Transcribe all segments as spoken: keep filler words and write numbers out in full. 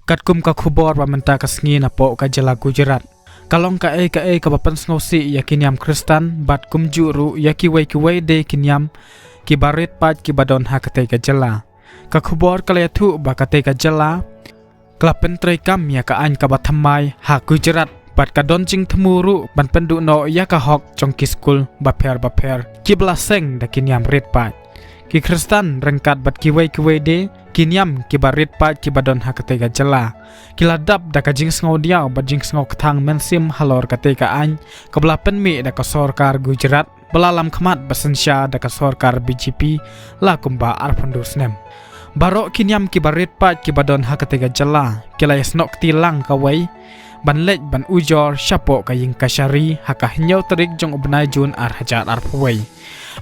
Katkum ka khubor ba mynta ka sngi napoh ka jylla Gujarat, ka long kaei kaei kaba pynsngewsih ïa ki niam Khristan bad kumjuh ruh ïa kiwei kiwei de ki niam kiba rit paid kiba don ha katei ka jylla. Ka khubor ka la ïathuh ba katei ka jylla ka la pyntreikam ïa ka aiñ kaba thymmai ha Gujarat bad ka don jingthmu ruh ban pynduh noh ïa ka hok jong ki skul bapher bapher kiba la seng da ki niam rit paid. Ki Khristan ryngkat bad kiwei kiwei de ki niam kiba rit paid kiba don ha katei ka jylla ki la dap da ka jingsngewdiaw bad jingsngewkthang mynsiem halor katei ka aiñ kaba la pynmih da ka sorkar Gujarat ba la lam khmat ba synshar da ka sorkar B J P la kumba arphew hynriew snem. Baroh ki niam kiba rit paid kiba don ha katei ka jylla ki la ïasnoh kti lang kawei ban leit ban ujor shapoh ka ïing kashari ha ka hynñiew tarik jong u bnai Jun ar hajar arphew wei,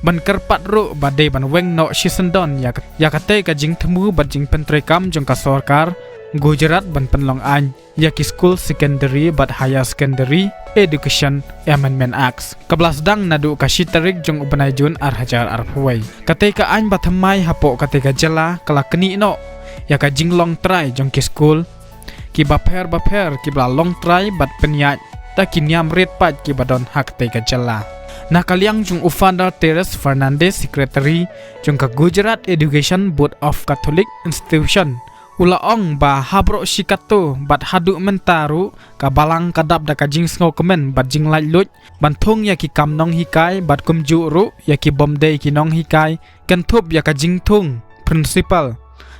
ban kyrpad ruh ba dei ban weng noh shisyndon ïa ka, ïa katei ka jingthmu bad jingpyntreikam jong ka sorkar Gujarat ban pynlong aiñ ïa ki skul secondary bad higher secondary education Amendment Act kaba la sdang naduh ka shi tarik jong u bnai Jun ar hajar arphew wei. Katei ka aiñ ba thymmai hapoh katei ka jylla ka la knieh noh ïa ka jinglong trai jong ki skul kiba pher bapher kiba la long trai bad pynïaid da ki niam rit paid kiba don ha katei ka jylla. Na ka liang jong u Father Teres Fernandez, Secretary jong ka Gujarat Education Board of Catholic Institution, u la ong ba ha baroh shi katto bad haduh mynta ruh ka balang ka dap da ka jingsngewkmen bad jinglaitluid ban thung ïa ki kam nonghikai bad kumjuh ruh ïa ki bym dei ki nonghikai, kynthup ïa ka jingthung principal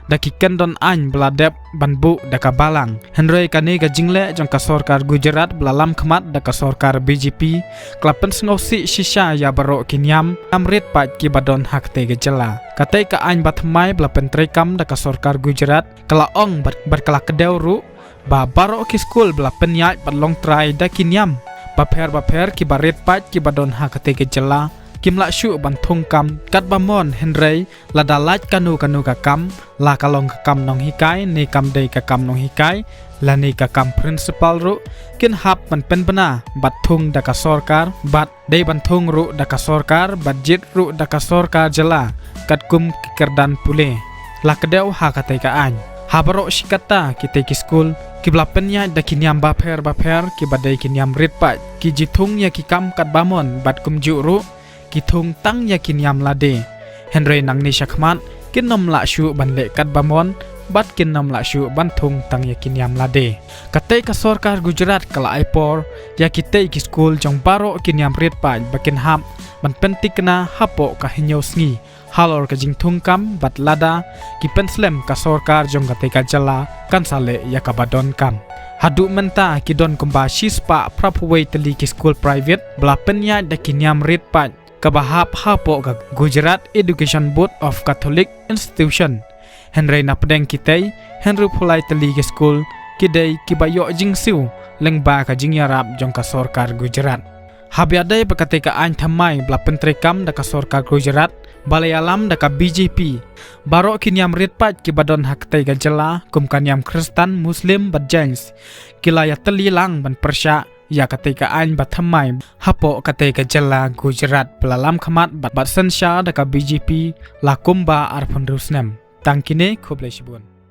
da ki kyndon aiñ ba la dep ban buh da ka balang. Hynrei kane ka jingleh jong ka sorkar Gujarat ba la lam khmat da ka sorkar B J P ka la pynsngewsih shisha ïa baroh ki niam, niam rit paid kiba don ha katei ka jylla. Katei ka aiñ ba thymmai ba la pyntreikam da ka sorkar Gujarat ka la ong bad, bad ka la kdew ruh ba baroh ki skul ba la pynïaid bad long trai da ki niam bapher bapher kiba rit paid kiba don ha katei ka jylla kim lah shuh ban thung kam katba mon, hynrei lada lait kano kano ka kam, la ka long ka kam nonghikai ne kam dei ka kam nonghikai lane ka kam principal ruh, kin hap ban pynbna bad thung da ka sorkar bad dei ban thung ruh da ka sorkar bad jied ruh da ka sorkar jylla katkum ki kyrdan pule. La kdew ha katei ka aiñ. Ha baroh shi katta kitei ki skul kiba la pynïaid da ki niam bapher bapher kiba dei ki niam rit paid ki ju thung ïa ki kam katba mon bad kumjuh ruh ki thung tang ïa ki niam lade. Hynrei nangne shakhmat kin nym lah shuh ban leh katba mon bad kin nym lah shuh ban thung tang ïa ki niam lade. Katei ka sorkar Gujarat ka la ai por ïa kitei ki skul jong baroh ki niam rit paid ba kin hap ban pyntikna hapoh ka hynñiew sngi halor ka jingthung kam bad lada ki pynslem ka sorkar jong katei ka jylla kan sa leh ïa kaba donkam. Haduh mynta ki don kumba shispah phraphew wei tylli ki skul private ba la pynïaid da ki niam rit paid kaba hap hapoh ka Gujarat Education Board of Catholic Institution. Hynrei na pdeng kitei, hynriewphew lai tylli ki skul ki dei kiba ïoh jingsiew lyngba ka jingïarap jong ka sorkar Gujarat. Haba ïadei bad katei ka aiñ thymmai ba la pyntreikam da ka sorkar Gujarat ba la ïalam da ka B J P, baroh ki niam rit paid kiba don ha katei ka jylla kum ka niam Khristan, Muslim bad Jain ki la ïatylli lang ban pyrshah ïa katei ka aiñ ba thymmai hapoh katei ka jylla Gujarat ba la lam khmat bad, bad synshar da ka B J P la kumba arphew hynriew snem. Tang kine, khublei shibun.